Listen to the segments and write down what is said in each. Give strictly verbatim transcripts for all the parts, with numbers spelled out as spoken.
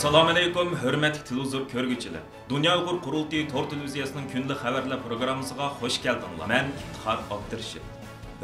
ئەسسالامۇئەلەيكۇم، ھۆرمەتلىك تېلېۋىزور كۆرگۈچىلەر! دۇنيا ئۇيغۇر قۇرۇلتىيى تور تېلېۋىزىيەسىنىڭ كۈندىلىك خەۋەرلەر پروگراممىسىغا خۇش كەلدىڭلار. مەن ئىپتىخار ئابدۇرېشىت.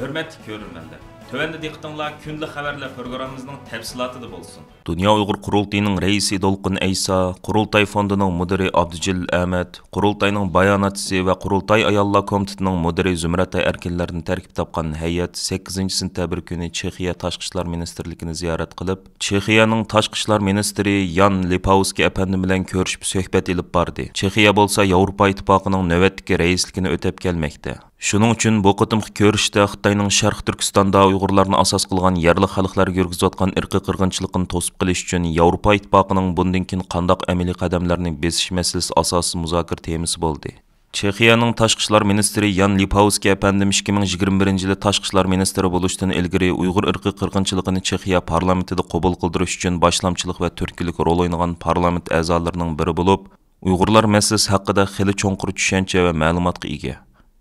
ھۆرمەتلىك كۆرۈرمەنلەر، تۆۋەندە دىققىتىڭلار كۈندىلىك خەۋەرلەر پروگراممىمىزنىڭ تەپسىلاتىدا بولسۇن. دۇنيا ئۇيغۇر قۇرۇلتىيىنىڭ رەئىسى دولقۇن ئەيسا، قۇرۇلتاي فوندىنىڭ مۇدىرى ئابدۇجېلىل ئەمەت، قۇرۇلتاينىڭ باياناتچىسى ۋە قۇرۇلتاي ئاياللار كومىتېتىنىڭ مۇدىرى زۇمرەتئاي ئەركىنلەردىن تەركىب تاپقان ھەيئەت سەككىزىنچى سېنتەبىر كۈنى چېخىيە تاشقى ئىشلار مىنىستىرلىكىنى زىيارەت قىلىپ، چېخىيەنىڭ تاشقى ئىشلار مىنىستىرى يان لىپاۋسكىي ئەپەندىم بىلەن كۆرۈشۈپ سۆھبەت ئېلىپ باردى. چېخىيە بولسا ياۋروپا ئىتتىپاقىنىڭ نۆۋەتتىكى رەئىسلىكىنى ئۆتەپ كەلمەكتە. شۇنىڭ ئۈچۈن بۇ قېتىمقى كۆرۈشۈشتە خىتاينىڭ شەرقىي تۈركىستاندا ئۇيغۇرلارنى ئاساس قىلغان يەرلىك خەلقلەرگە يۈرگۈزۈۋاتقان ئىرقىي قىرغىنچىلىقنى توسۇپ قېلىش ئۈچۈن ياۋروپا ئىتتىپاقىنىڭ بۇندىن كېيىن قانداق ئەمەلىي قەدەملەرنى بېسىش مەسىلىسى ئاساسىي مۇزاكىرە تېمىسى بولدى. چېخىيەنىڭ تاشقى ئىشلار مىنىستىرى يان لىپاۋسكىي ئەپەندىم ئىككى مىڭ يىگىرمە بىرىنچى يىلى تاشقى ئىشلار مىنىستىرى بولۇشتىن ئىلگىرى ئۇيغۇر ئىرقىي قىرغىنچىلىقىنى چېخىيە پارلامېنتىدا قوبۇل قىلدۇرۇش ئۈچۈن باشلامچىلىق ۋە تۈرتكىلىك رول ئوينىغان پارلامېنت ئەزالىرىنىڭ بىرى بولۇپ، ئۇيغۇرلار مەسىلىسى ھەققىدە خېلى چوڭقۇر چۈشەنچە ۋە مەلۇماتقا ئىگە.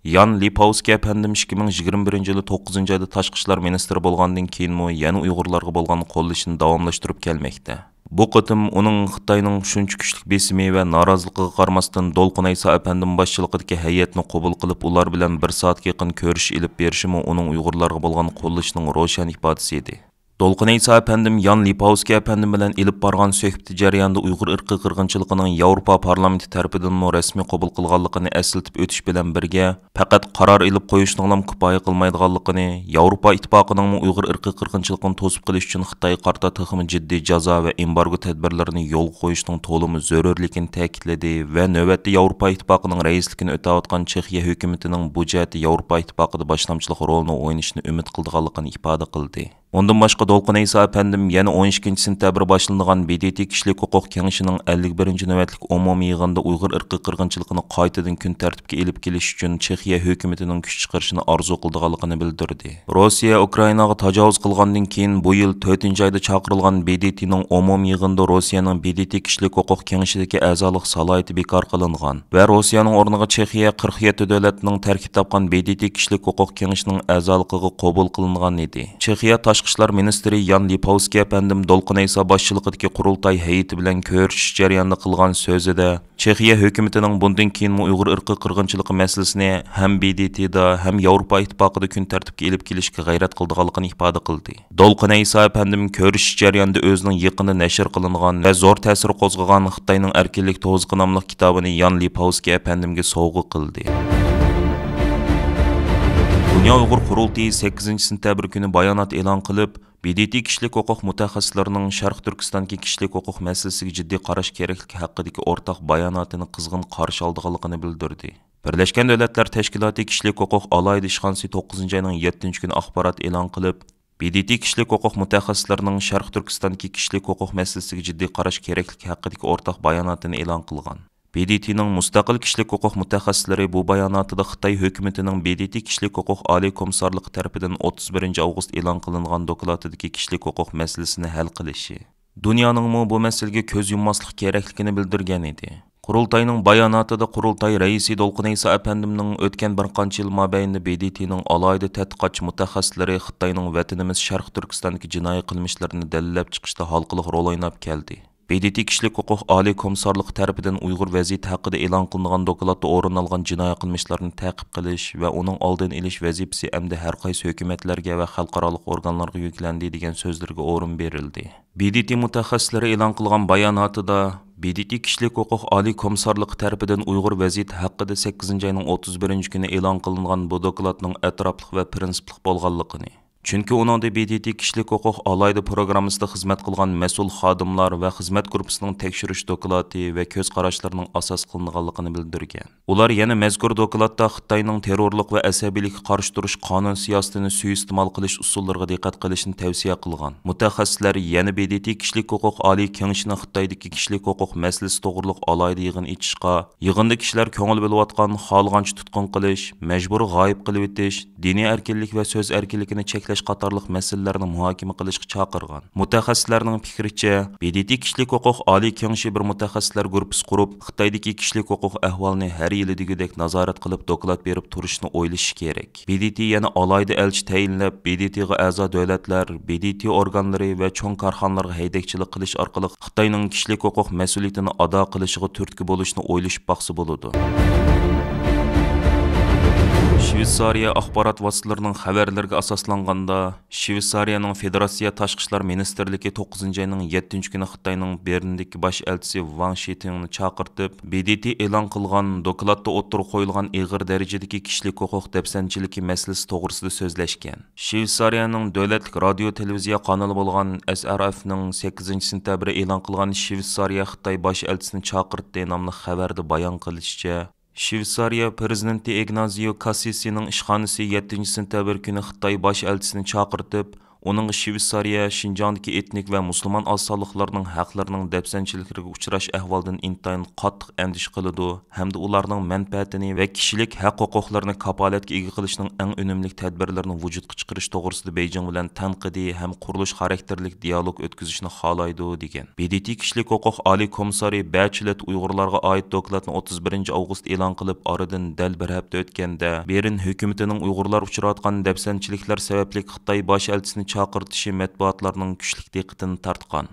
يان لىپاۋسكىي ئەپەندىم ئىككى مىڭ يىگىرمە بىرىنچى يىلى توققۇزىنچى ئايدا تاشقى ئىشلار مىنىستىرى بولغاندىن كېيىنمۇ يەنە ئۇيغۇرلارغا بولغان قوللىشىنى داۋاملاشتۇرۇپ كەلمەكتە. بۇ قېتىم ئۇنىڭ خىتاينىڭ شۇنچە كۈچلۈك بېسىمى ۋە نارازىلىقىغا قارىماستىن، دولقۇن ئەيسا ئەپەندىم باشچىلىقىدىكى ھەيئەتنى قوبۇل قىلىپ، ئۇلار بىلەن بىر سائەتكە يېقىن كۆرۈشۈش ئېلىپ بېرىشىمۇ ئۇنىڭ ئۇيغۇرلارغا بولغان قوللىشىنىڭ روشەن ئىپادىسى ئىدى. دولقۇن ئەيسا ئەپەندىم يان لىپاۋسكىي ئەپەندىم بىلەن ئېلىپ بارغان سۆھبىتى جەريانىدا ئۇيغۇر ئىرقىي قىرغىنچىلىقىنىڭ ياۋروپا پارلامېنتى تەرىپىدىنمۇ رەسمىي قوبۇل قىلغانلىقىنى ئەسلىتىپ ئۆتۈش بىلەن بىرگە، پەقەت قارار ئېلىپ قويۇشنىڭلام كۇپايە قىلمايدىغانلىقىنى، ياۋروپا ئىتتىپاقىنىڭمۇ ئۇيغۇر ئىرقىي قىرغىنچىلىقىنى توسۇپ قېلىش ئۈچۈن خىتايغا قارىتا تېخىمۇ جىددىي جازا ۋە ئېمبارگو تەدبىرلىرىنى يولغا قويۇشنىڭ تولىمۇ زۆرۈرلۈكىنى تەكىتلىدى ۋە نۆۋەتتە ياۋروپا ئىتتىپاقىنىڭ رەئىسلىكىنى ئۆتەۋاتقان چېخىيە ھۆكۈمىتىنىڭ بۇ جەھەتتە ياۋروپا ئىتتىپاقىدا باشلامچىلىق رولىنى ئوينىشىنى ئۈمىد قىلىدىغانلىقىنى ئىپادە قىلدى. ئۇندىن باشقا، دولقۇن ئەيسا ئەپەندىم يەنە ئون ئىككىنچى سېنتەبىر باشلىنىدىغان ب د ت كىشىلىك ھوقۇق كېڭىشىنىڭ ئەللىك بىرىنچى نۆۋەتلىك ئومۇمىي يىغىنىدا ئۇيغۇر ئىرقىي قىرغىنچىلىقىنى قايتىدىن كۈن تەرتىپكە ئېلىپ كېلىش ئۈچۈن چېخىيە ھۆكۈمىتىنىڭ كۈچ چىقىرىشىنى ئارزۇ قىلىدىغانلىقىنى بىلدۈردى. روسىيە ئۇكرائىناغا تاجاۋۇز قىلغاندىن كېيىن، بۇ يىل تۆتىنچى ئايدا چاقىرىلغان ب د ت نىڭ ئومۇمىي يىغىنىدا روسىيەنىڭ ب د ت كىشىلىك ھوقۇق كېڭىشىدىكى ئەزالىق سالاھىيىتى بىكار قىلىنغان ۋە روسىيەنىڭ ئورنىغا چېخىيە قىرىق يەتتە دۆلەتنىڭ تەركىب تاپقان ب د ت كىشىلىك ھوقۇق كېڭىشىنىڭ ئەزالىقىغا قوبۇل قىلىنغان ئىدى. چېخىيە تاشقى ئىشلار مىنىستىرى يان لىپاۋسكىي ئەپەندىم دولقۇن ئەيسا باشچىلىقىدىكى قۇرۇلتاي ھەيئىتى بىلەن كۆرۈشۈش جەريانىدا قىلغان سۆزىدە، چېخىيە ھۆكۈمىتىنىڭ بۇندىن كېيىنمۇ ئۇيغۇر ئىرقىي قىرغىنچىلىقى مەسىلىسىنى ھەم ب د ت دا، ھەم ياۋروپا ئىتتىپاقىدا كۈن تەرتىپكە ئېلىپ كېلىشكە غەيرەت قىلىدىغانلىقىنى ئىپادە قىلدى. دولقۇن ئەيسا ئەپەندىم كۆرۈشۈش جەريانىدا ئۆزىنىڭ يېقىندا نەشر قىلىنغان ۋە زور تەسىر قوزغىغان خىتاينىڭ ئەركىنلىك توزىقى ناملىق كىتابىنى يان لىپاۋسكىي ئەپەندىمگە سوۋغا قىلدى. دۇنيا ئۇيغۇر قۇرۇلتىيى سەككىزىنچى سېنتەبىر كۈنى بايانات ئېلان قىلىپ، ب د ت كىشىلىك ھوقۇق مۇتەخەسسىسلىرىنىڭ شەرقىي تۈركىستاندىكى كىشىلىك ھوقۇق مەسىلىسىگە جىددىي قاراش كېرەكلىكى ھەققىدىكى ئورتاق باياناتىنى قىزغىن قارشى ئالىدىغانلىقىنى بىلدۈردى. بىرلەشكەن دۆلەتلەر تەشكىلاتى كىشىلىك ھوقۇق ئالاھىدە ئىشخانىسى توققۇزىنچى ئاينىڭ يەتتىنچى كۈنى ئاخبارات ئېلان قىلىپ، ب د ت كىشىلىك ھوقۇق مۇتەخەسسىسلىرىنىڭ شەرقىي تۈركىستاندىكى كىشىلىك ھوقۇق مەسىلىسىگە جىددىي قاراش كېرەكلىكى ھەققىدىكى ئورتاق باياناتىنى ئېلان قىلغان. ب د ت نىڭ مۇستەقىل كىشىلىك ھوقۇق مۇتەخەسسىسلىرى بۇ باياناتىدا خىتاي ھۆكۈمىتىنىڭ ب د ت كىشىلىك ھوقۇق ئالىي كومىسسارلىقى تەرىپىدىن ئوتتۇز بىرىنچى ئاۋغۇست ئېلان قىلىنغان دوكلاتىدىكى كىشىلىك ھوقۇق مەسىلىسىنى ھەل قىلىشى، دۇنيانىڭمۇ بۇ مەسىلىگە كۆز يۇمماسلىق كېرەكلىكىنى بىلدۈرگەن ئىدى. قۇرۇلتاينىڭ باياناتىدا قۇرۇلتاي رەئىسى دولقۇن ئەيسا ئەپەندىمنىڭ ئۆتكەن بىر قانچە يىل مابەينىدە ب د ت نىڭ ئالاھىدە تەتقىقاتچى مۇتەخەسسىسلىرى خىتاينىڭ ۋەتىنىمىز شەرقىي تۈركىستاندىكى جىنايى قىلمىشلىرىنى دەلىللەپ چىقىشتا ھالقىلىق رول ئويناپ كەلدى. ب د ت كىشىلىك ھوقۇق ئالىي كومىسسارلىقى تەرىپىدىن ئۇيغۇر ۋەزىيىتى ھەققىدە ئېلان قىلىنغان دوكلاتتا ئورۇن ئالغان جىنايى قىلمىشلارنى تەقىب قىلىش ۋە ئۇنىڭ ئالدىنى ئېلىش ۋەزىپىسى ئەمدى ھەر قايسى ھۆكۈمەتلەرگە ۋە خەلقئارالىق ئورگانلارغا يۈكلەندى، دېگەن سۆزلىرىگە ئورۇن بېرىلدى. ب د ت مۇتەخەسسىسلىرى ئېلان قىلغان باياناتىدا، ب د ت كىشىلىك ھوقۇق ئالىي كومىسسارلىقى تەرىپىدىن ئۇيغۇر ۋەزىيىتى ھەققىدە سەككىزىنچى ئاينىڭ ئوتتۇز بىرىنچى كۈنى ئېلان قىلىنغان بۇ دوكلاتنىڭ ئەتراپلىق ۋە پىرىنسىپلىق بولغانلىقىنى، چۈنكى ئۇنىڭدا ب د ت كىشىلىك ھوقۇق ئالاھىدە پروگراممىسىدا خىزمەت قىلغان مەسئۇل خادىملار ۋە خىزمەت گۇرۇپپىسىنىڭ تەكشۈرۈش دوكلاتى ۋە كۆز قاراشلىرىنىڭ ئاساس قىلىنغانلىقىنى بىلدۈرگەن. ئۇلار يەنە مەزكۇر دوكلاتتا خىتاينىڭ تېررورلۇق ۋە ئەسەبىيلىككە قارشى تۇرۇش قانۇن سىياسىتىنى سۇيىئىستېمال قىلىش ئۇسۇللىرىغا دىققەت قىلىشنى تەۋسىيە قىلغان. مۇتەخەسسىسلەر يەنە ب د ت كىشىلىك ھوقۇق ئالىي كېڭىشىنىڭ خىتايدىكى كىشىلىك ھوقۇق مەسىلىسى توغرۇلۇق ئالاھىدە يىغىن ئېچىشقا، يىغىندا كىشىلەر كۆڭۈل بۆلۈۋاتقان خالىغانچە تۇتقۇن قىلىش، مەجبۇرىي غايىب قىلىۋېتىش، دىنىي ئەركىنلىك ۋە سۆز ئەركىنلىكىنى چەكلەش قاتارلىق مەسىلىلەرنى مۇھاكىمە قىلىشقا چاقىرغان. مۇتەخەسسىسلەرنىڭ پىكرىچە، ب د ت كىشىلىك ھوقۇق ئالىي كېڭىشى بىر مۇتەخەسسىسلەر گۇرۇپپىسى قۇرۇپ، خىتايدىكى كىشىلىك ھوقۇق ئەھۋالىنى ھەر يىلىدىكىدەك نازارەت قىلىپ، دوكلات بېرىپ تۇرۇشنى ئويلىشى كېرەك. ب د ت يەنە ئالاھىدە ئەلچى تەيىنلەپ، ب د ت غا ئەزا دۆلەتلەر، ب د ت ئورگانلىرى ۋە چوڭ كارخانىلارغا ھەيدەكچىلىك قىلىش ئارقىلىق خىتاينىڭ كىشىلىك ھوقۇق مەسئۇلىيىتىنى ئادا قىلىشىغا تۈرتكە بولۇشنى ئويلىشىپ باقسا بولىدۇ. شۋېتسارىيە ئاخبارات ۋاسىتىلىرىنىڭ خەۋەرلىرىگە ئاساسلانغاندا، شۋېتسارىيەنىڭ فېدېراتسىيە تاشقى ئىشلار مىنىستىرلىكى توققۇزىنچى ئاينىڭ يەتتىنچى كۈنى خىتاينىڭ بېرلىندىكى باش ئەلچىسى ۋاڭ شىتىڭنى چاقىرتىپ، ب د ت ئېلان قىلغان دوكلاتتا ئوتتۇرىغا قويۇلغان ئېغىر دەرىجىدىكى كىشىلىك ھوقۇق دەپسەندىچىلىكى مەسىلىسى توغرىسىدا سۆزلەشكەن. شۋېتسارىيەنىڭ دۆلەتلىك رادىيو تېلېۋىزىيە قانىلى بولغان S R F نىڭ سەككىزىنچى سېنتەبىر ئېلان قىلغان شۋېتسارىيە خىتاي باش ئەلچىسىنى چاقىرتتى ناملىق خەۋەردە بايان قىلىشىچە، شۋېتسارىيە پىرېزىدېنتى ئىگنازىيو كاسسىسىنىڭ ئىشخانىسى يەتتىنچى سېنتەبىر كۈنى خىتاي باش ئەلچىسىنى چاقىرتىپ، ئۇنىڭغا شۋېتسارىيە شىنجاڭدىكى ئېتنىك ۋە مۇسۇلمان ئاز سانلىقلارنىڭ ھەقلىرىنىڭ دەپسەندىچىلىكلىرىگە ئۇچراش ئەھۋالىدىن ئىنتايىن قاتتىق ئەندىشە قىلىدۇ ھەمدە ئۇلارنىڭ مەنپەئەتىنى ۋە كىشىلىك ھەق-ھوقۇقلىرىنى كاپالەتكە ئىگە قىلىشنىڭ ئەڭ ئۈنۈملۈك تەدبىرلىرىنى ۋۇجۇدقا چىقىرىش توغرىسىدا بېيجىڭ بىلەن تەنقىدىي ھەم قۇرۇلۇش خاراكتېرلىك دىيالوگ ئۆتكۈزۈشنى خالايدۇ، دېگەن. ب د ت كىشىلىك ھوقۇق ئالىي كومىسسارى بەچلېت ئۇيغۇرلارغا ئائىت دوكلاتنى ئوتتۇز بىرىنچى ئاۋغۇست ئېلان قىلىپ، ئارىدىن دەل بىر ھەپتە ئۆتكەندە، بېرىن ھۆكۈمىتىنىڭ ئۇيغۇرلار ئۇچراۋاتقان دەپسەندىچىلىكلەر سەۋەبلىك خىتاي باش ئەلچىسىنى چاقىرتىشى مەتبۇئاتلارنىڭ كۈچلۈك دىققىتىنى تارتقان.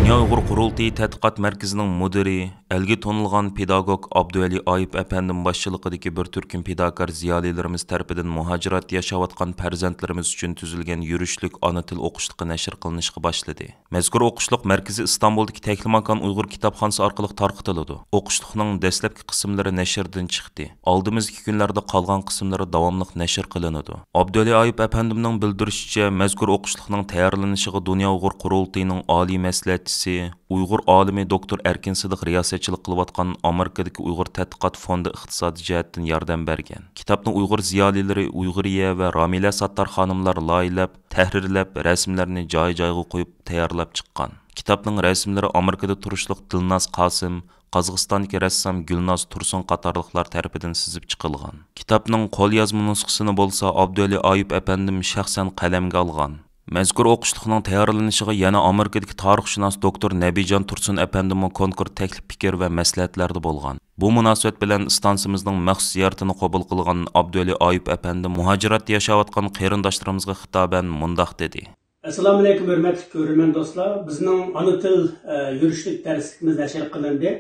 دۇنيا ئۇيغۇر قۇرۇلتىيى تەتقىقات مەركىزىنىڭ مۇدىرى، ئەلگە تونۇلغان پېداگوگ ئابدۇۋەلى ئايۇپ ئەپەندىم باشچىلىقىدىكى بىر تۈركۈم پىداكار زىيالىيلىرىمىز تەرىپىدىن مۇھاجىراتتا ياشاۋاتقان پەرزەنتلىرىمىز ئۈچۈن تۈزۈلگەن يۈرۈشلۈك ئانا تىل ئوقۇشلۇقى نەشر قىلىنىشقا باشلىدى. مەزكۇر ئوقۇشلۇق مەركىزى ئىستانبۇلدىكى تەكلىماكان ئۇيغۇر كىتابخانىسى ئارقىلىق تارقىتىلىدۇ. ئوقۇشلۇقنىڭ دەسلەپكى قىسىملىرى نەشردىن چىقتى. ئالدىمىزدىكى كۈنلەردە قالغان قىسىملىرى داۋاملىق نەشر قىلىنىدۇ. ئابدۇۋەلى ئايۇپ ئەپەندىمنىڭ بىلدۈرۈشىچە، مەزكۇر ئوقۇشلۇقنىڭ تەييارلىنىشىغا دۇنيا ئۇيغۇر قۇرۇلتىيىنىڭ ئالىي مەسلىھەتچىسى، ئۇيغۇر ئالىمى دوكتور ئەركىن سىدىق رىياسەتچىلىك قىلىۋاتقان ئامېرىكىدىكى ئۇيغۇر تەتقىقات فوندى ئىقتىسادىي جەھەتتىن ياردەم بەرگەن. كىتابنى ئۇيغۇر زىيالىيلىرى ئۇيغۇرىيە ۋە رامىلە ساتتار خانىملار لايىھەلەپ، تەھرىرلەپ، رەسىملەرنى جايى-جايىغا قويۇپ تەييارلاپ چىققان. كىتابنىڭ رەسىملىرى ئامېرىكىدا تۇرۇشلۇق دىلناز قاسىم، قازاقىستاندىكى رەسسام گۈلناز تۇرسۇن قاتارلىقلار تەرىپىدىن سىزىپ چىقىلغان. كىتابنىڭ قوليازما نۇسخىسىنى بولسا ئابدۇۋەلى ئايۇپ ئەپەندىم شەخسەن قەلەمگە ئالغان. مەزكۇر ئوقۇشلۇقنىڭ تەييارلىنىشىغا يەنە ئامېرىكىدىكى تارىخشۇناس دوكتور نەبىجان تۇرسۇن ئەپەندىممۇ كونكرېت تەكلىپ پىكىر ۋە مەسلىھەتلەردە بولغان. بۇ مۇناسىۋەت بىلەن ئىستانسىمىزنىڭ مەخسۇس زىيارىتىنى قوبۇل قىلغان ئابدۇۋەلى ئايۇپ ئەپەندىم مۇھاجىراتتا ياشاۋاتقان قېرىنداشلىرىمىزغا خىتابەن مۇنداق دېدى. ئەسسالامۇئەلەيكۇم، ھۆرمەتلىك كۆرۈرمەن دوستلار، بىزنىڭ ئانا تىل، ئە، يۈرۈشلۈك دەرسلىكىمىز نەشر قىلىندى.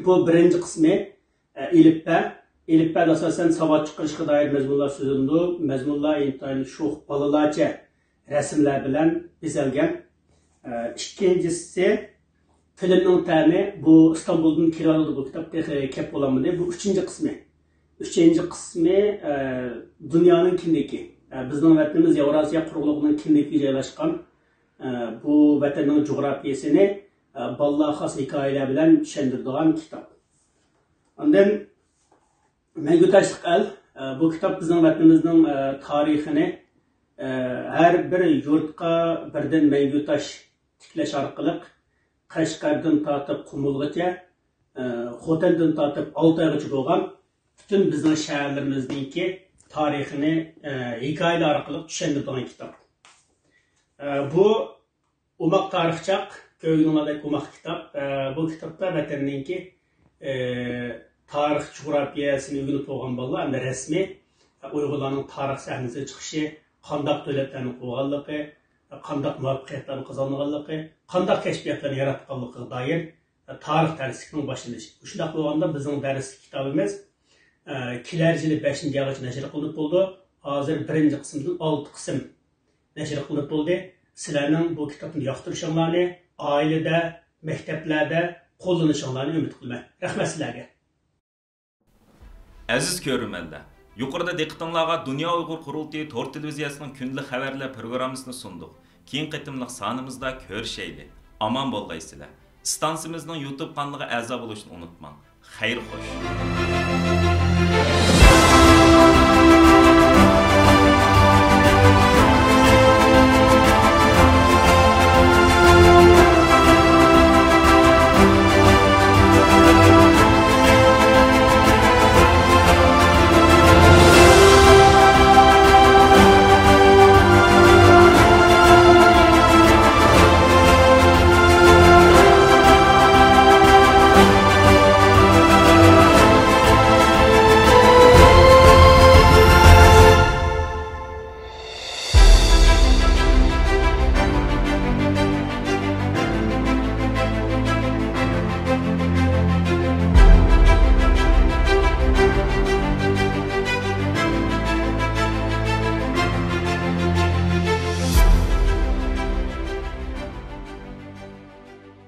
بۇ بىرىنچى قىسمى، ئە، ئېلىپبە. ئېلىپبەدە ئاساسەن ساۋات چىقىرىشقا دائىر مەزمۇنلار سۆزلىنىدۇ. مەزمۇنلار ئىنتايىن شوخ، بالىلارچە رەسىملەر بىلەن بېزەلگەن. ئە، ئىككىنچىسى، تىلىمنىڭ تەمى، بۇ ئىستانبۇلدىن كېلىۋاتىدۇ بۇ كىتاب، تېخى كەپ بولالمىدى. بۇ ئۈچىنچى قىسمى. ئۈچىنچى قىسمى، ئە، دۇنيانىڭ كىندىكى. ئە، بىزنىڭ ۋەتىنىمىز ياۋراسىيە قۇرۇقلۇقىنىڭ كىندىكىگە جايلاشقان. ئە، بۇ ۋەتەننىڭ جۇغراپىيەسىنى، ئە، بالىلارغا خاس ھېكايىلەر بىلەن چۈشەندۈرىدىغان كىتاب. ئاندىن مەڭگۈ تاشلىق ئەل، ئە، بۇ كىتاب بىزنىڭ ۋەتىنىمىزنىڭ، ئە، تارىخىنى، ئە، ھەر بىر يۇرتقا بىردىن مەڭگۈ تاش تىكلەش ئارقىلىق قەشقەردىن تارتىپ قۇمۇلغىچە، ئە، خوتەندىن تارتىپ ئالتايغىچە بولغان پۈتۈن بىزنىڭ شەھەرلىرىمىزنىڭكى تارىخىنى، ئە، ھېكايىلەر ئارقىلىق چۈشەندۈرىدىغان كىتاب. ئە، بۇ ئوماق تارىخچاق، كۆرگىنىڭلاردەك ئوماق كىتاب. ئە، بۇ كىتابتا ۋەتەننىڭكى، ئە، تارىخ جۇغراپىيەسىنى ئۆگىنىپ بولغان بالىلار ئەمدى رەسمىي، ئە، ئۇيغۇرلارنىڭ تارىخ سەھنىسىگە چىقىشى، قانداق دۆلەتلەرنى قۇرغانلىقى، قانداق مۇۋەپپەقىيەتلەرنى قازانغانلىقى، قانداق كەشپىياتلارنى ياراتقانلىقىغا دائىر، ئە، تارىخ دەرسلىكىنىڭ باشلىنىشى. مۇشۇنداق بولغاندا بىزنىڭ دەرسلىك كىتابىمىز، ئە، كېلەر يىلى بەشىنچى ئايغىچە نەشر قىلىنىپ بولىدۇ. ھازىر بىرىنچى قىسىمدىن ئالتە قىسىم نەشر قىلىنىپ بولدى. سىلەرنىڭ بۇ كىتابنى ياقتۇرۇشۇڭلارنى، ئائىلىدە، مەكتەپلەردە قوللىنىشىڭلارنى ئۈمىد قىلىمەن. رەھمەت سىلەرگە. ئەزىز كۆرۈرمەنلەر، يۇقىرىدا دىققىتىڭلارغا دۇنيا ئۇيغۇر قۇرۇلتىيى تور تېلېۋىزىيەسىنىڭ كۈندىلىك خەۋەرلەر پروگراممىسىنى سۇندۇق. كېيىن قېتىملىق سانىمىزدا كۆرۈشەيلى. ئامان بولغايسىلەر. ئىستانسىمىزنىڭ يۇتۇب قانىلىغا ئەزا بولۇشنى ئۇنتۇماڭ. خەير خوش.